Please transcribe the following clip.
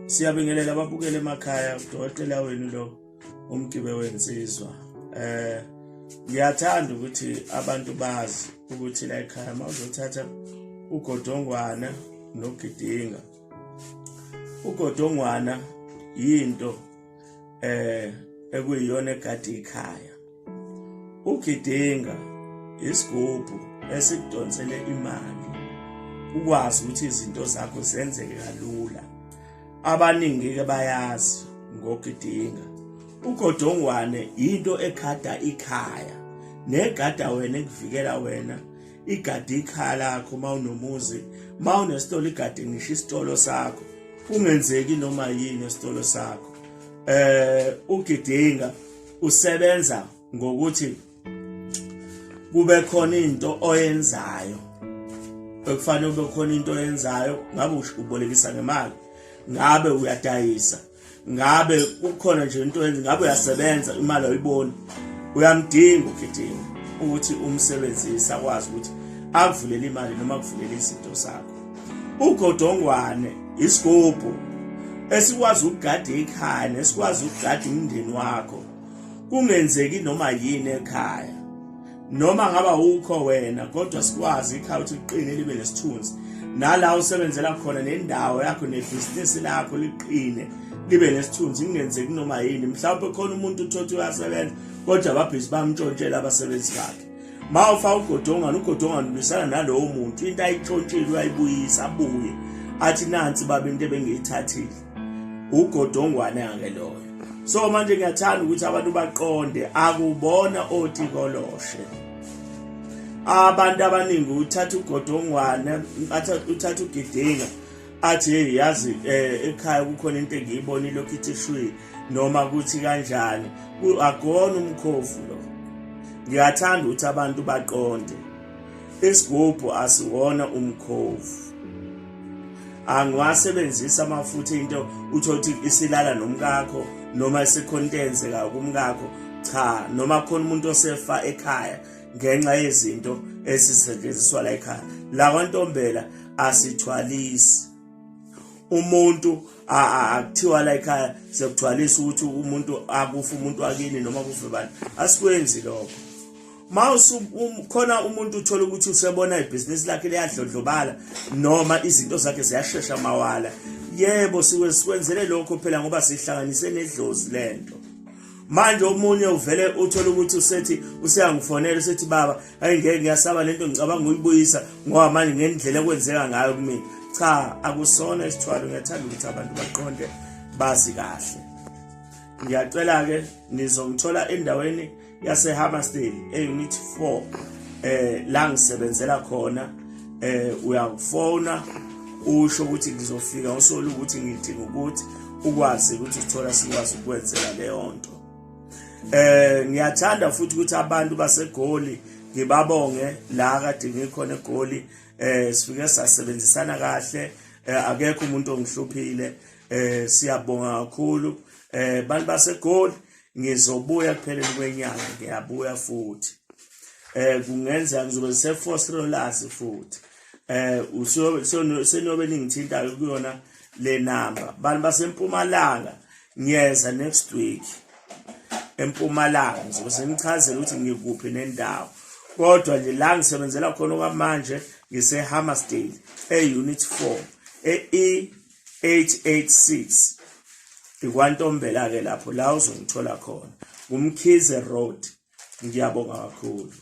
Siyabingelela ababukele emakhaya, udokotela wenu lo umgibe wensizwa. Ngiyathanda ukuthi abantu bazi ukuthi la ekhaya mawuzothatha ugodongwana nogidinga. Ugodongwana yinto ekuyiyona egada ikhaya. Ugidinga isigubhu esikudonsele imali ukwazi ukuthi izinto zakho zenzeke kalula. Abaningi ke bayazi ngogidinga. Ugodongwane into ekhada ikhaya negada wena, ekuvikela wena, igada ikhaya lakho mawunomuzi, mawunesitolo igade ngisho isitolo sakho, kungenzeki noma yini esitolo sakho. Ugidinga usebenza ngokuthi kube khona into oyenzayo, ekufanele kube khona into oyenzayo. Ngabe ubolekisa ngemali, ngabe uyadayisa, ngabe kukhona nje into oyenza, ngabe uyasebenza, imali ayiboni, uyamdinga ugidinga ukuthi umsebenzise akwazi ukuthi akuvulele imali noma akuvulele izinto zakho. Ugodongwane isigubhu esikwazi ukugada ikhaya nesikwazi ukugada umndeni wakho, kungenzeki noma yini ekhaya, noma ngaba ukho wena, kodwa sikwazi ikhaya ukuthi liqine, libe nesithunzi, nala usebenzela khona, nendawo yakho, nebhizinisi lakho liqine, libe nesithunzi, kungenzeki noma yini. Mhlawumbe khona umuntu uthothi uyasebenza kodwa ababhizi bamntshontshela abasebenzi bakhe. Ma ufaka ugodongwane, ugodongwane ulwisana nalowo muntu, into ayitshontshile uyayibuyisa, abuye athi, "Nansi baba into ebengiyithathile." Ugodongwane-ke loyo. So manje ngiyathanda ukuthi abantu baqonde, akubona otikoloshe. Abantu abaningi uthatha ugodongwane, uthatha ugidinga, athi, "Hey, yazi, ekhaya kukhona into engiyibonile lokhu ithi shwi," noma kuthi kanjani. Akona umkhovu lo. Ngiyathanda ukuthi abantu baqonde, isigubhu asiwona umkhovu. Angiwasebenzisa amafutha into uthothi isilala nomkakho noma isikhona into eyenzekayo kumkakho, cha, noma khona umuntu osefa ekhaya ngenxa yezinto esisetshenziswa la ekhaya. La kwaNtombela asithwalisi umuntu, akuthiwa la ekhaya sekuthwalisa ukuthi umuntu akufa, umuntu wakini noma kufe bani, asikwenzi lokho. Mawusu khona umuntu uthola ukuthi usebona ibhizinisi lakhe liyadlondlobala noma izinto zakhe ziyashesha mawala, yebo, sikwenzele lokho phela ngoba sihlanganise nedlozi lento. Manje omunye uvele uthola ukuthi usethi useyangifonela, usethi, "Baba, hayi ngeke, ngiyasaba lento, ngicabanga ukuyibuyisa ngoba manje ngendlela ekwenzeka ngayo kumina." Cha, akusona isithwalo. Ngiyathanda ukuthi abantu baqonde, bazi kahle. Ngiyacela ke, nizongithola endaweni yaseHammersdale e-Unit 4, la ngisebenzela khona. Uyakufona usho ukuthi ngizofika usole ukuthi ngidinga ukuthi ukwazi ukuthi uthola, sikwazi ukwenzela leyo nto. Ngiyathanda futhi ukuthi abantu baseGoli ngibabonge la kade ngikhona eGoli. Sifike sasebenzisana kahle, akekho umuntu ongihluphile. Siyabonga kakhulu, bantu baseGoli. Ngizobuya kupheleni kwenyanga, ngiyabuya futhi. Kungenza ngizobe sise-Vosloorus futhi. Senobe ningithintayo kuyona le namba. Bantu basempumalanga, ngiyeza next week empumalanga, ngizobe sengichazela ukuthi ngikuphi nendawo, kodwa nje la ngisebenzela khona okwamanje ngise-Hammersdale e-Unit 4 e-E 886, ikwaNtombela ke lapho la uzongithola khona, kuMkhize Road. Ngiyabonga kakhulu.